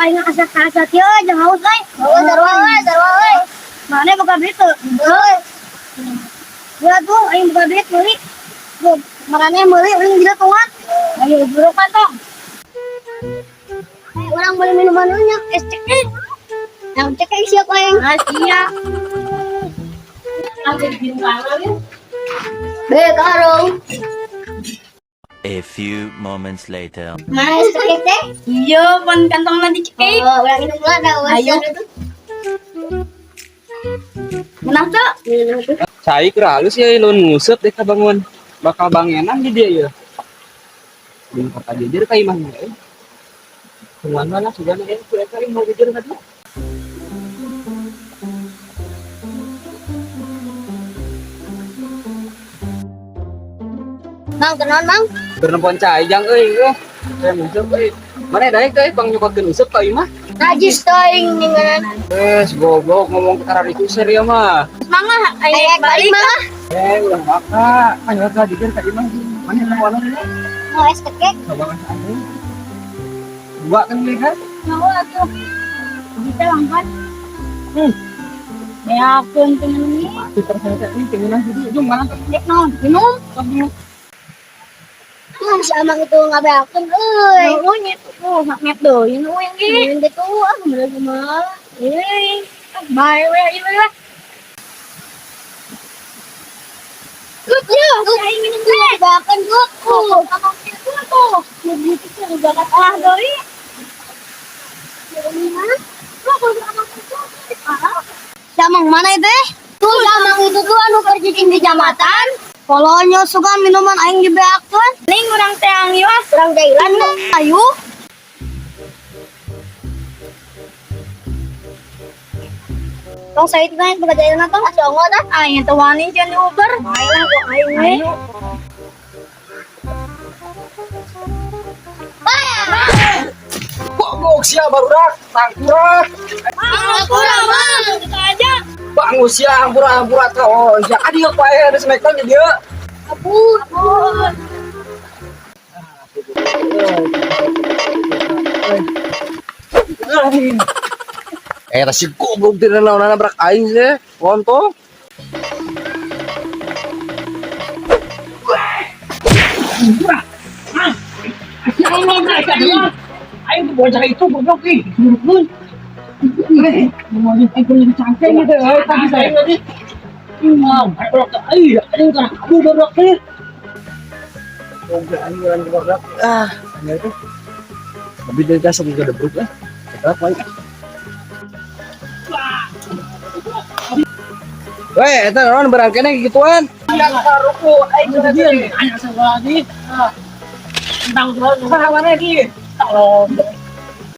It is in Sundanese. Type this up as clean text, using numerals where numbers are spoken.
Aing asa-asa kieu jeung haus euy. Oh, sarua we, sarua we. Mana boga duit tuh? Heuh. Ya tuh aing boga duit meuli. Tuh, maraneh meuli uing dina toat. Ayo burukan tong. Urang beli minuman dulu nya, es cekek. Yang cekek siap aing. Ah, siap. Be karung. A few moments later. Mana es cekek teh? Iya, pan kantong nanti cekek. Oh, urang minum lah dah. Ayo. Menang tuh. Minum tuh. Cai keur halus ya lun nguseup deh bangun. Bakal bangenan di dia ya. Belum kata jejer ka imah ge. Tungguan mana sugana eh ku eta mau jejer ka dia. Mang, kenaon mang? Keur nempon cai jang euy euy. Saya nguseup euy. Mana daek teh pang nyokotkeun useup ka imah. Najis teuing ninganan. Eh, goblok ngomong ke arah itu serius mah. Mangga, Ayo ayo balik balik. mang. Eh, ulah maka. Ayo ka jejer ka imah. Mana nawanan ini? Mau es cekek? Coba kan aja. Dua kan beli kan? Mau atuh. Kita langkat. Ya, aku pengen ini. Pasti ternyata ini tinggal jadi jom mana? Dek naon? Minum. Hmm, si Amang itu ngabeakeun euy. Oh, nyet. Oh, mak deui nu yang ge. Minum gitu ah, bener kumaha. Eh, bye we, ieu we. Gut, ya, aing minum dulu ngabeakeun gut. Oh, amang itu tuh. Begitu tuh bakat ah deui. Lo kalau amang itu ah. Si Amang mana itu? Tuh si Amang itu tuh anu keur cicing di jambatan. Kolonyo suka minuman aing dibeakeun. Ning urang teh ieu ah. Urang jailan ayo. Tong saya itu kan boga jailan tong si Ongo tah. Aing teh wani jeung di Uber. Bae lah kok aing we. Goblok sia barudak, tangkurak. Kurang, Bang. Gitu aja. Bangun sia hampura-hampura ka oh sia ka dieu ku aya ada smackdown di dieu. Ampun. Ampun. Eh, si goblok teh naon nabrak aing teh. Kontol. Aing tuh bocah itu goblok ih. Eh, ngomongin aing punya cangkeng gitu. Eh, tadi saya tadi. Mau, goblok euy, aing kana kabur goblok teh. Goblok aing jalan goblok. Ah, anjir teh. Lebih dari dasar juga debruk eh. Kita paling. Weh, eta naon berangkene gituan? Ruku aing Aing asa lagi. Ah. Tentang tuh mana di? Tolong.